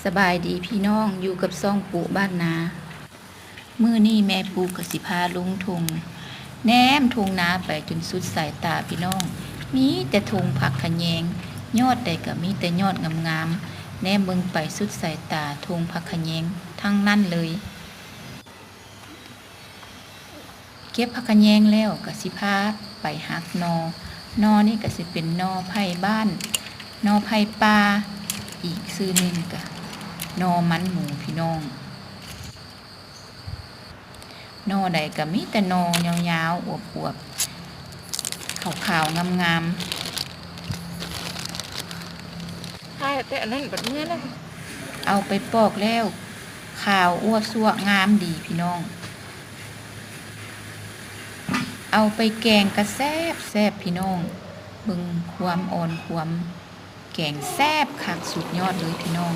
ສະບາຍດີພີ່ນ້ອງ ຢູ່ກັບຊ່ອງປຸບ້ານນາ. ມື້ນີ້ແມ່ປຸກະຊິພາລົງທົ່ງ ແນມທົ່ງນາໄປຈົນສຸດສາຍຕາພີ່ນ້ອງ ມີແຕ່ທົ່ງຜັກຂະແຍງ ຍອດໃດກະມີແຕ່ຍອດງາມໆ ແນມເບິ່ງໄປສຸດສາຍຕາ ທົ່ງຜັກຂະແຍງທັງນັ້ນເລີຍ. ເກັບຜັກຂະແຍງແລ້ວກະຊິພາໄປຫັກໜໍ່ ໜໍ່ນີ້ກະຊິເປັນໜໍ່ໄຜ່ບ້ານ ໜໍ່ໄຜ່ປ່າ ອີກຊື່ໜຶ່ງກະໜໍ່ມັນໝູພີ່ນ້ອງ. ໜໍ່ໃດກະມີແຕ່ໜໍ່ຍາວໆ ອວບໆ ຂາວໆ ງາມໆ ຖ້າແຕ່ອັນນັ້ນບັດເມື່ອແລ້ວ ເອົາໄປປອກແລ້ວ ຂາວອົວຊວກງາມດີພີ່ນ້ອງ ເອົາໄປແກງກະແຊບໆ ພີ່ນ້ອງ ເບິ່ງຄວາມອ່ອນ ຄວາມແກງແຊບຄັກ ສຸດຍອດເລີຍພີ່ນ້ອງ.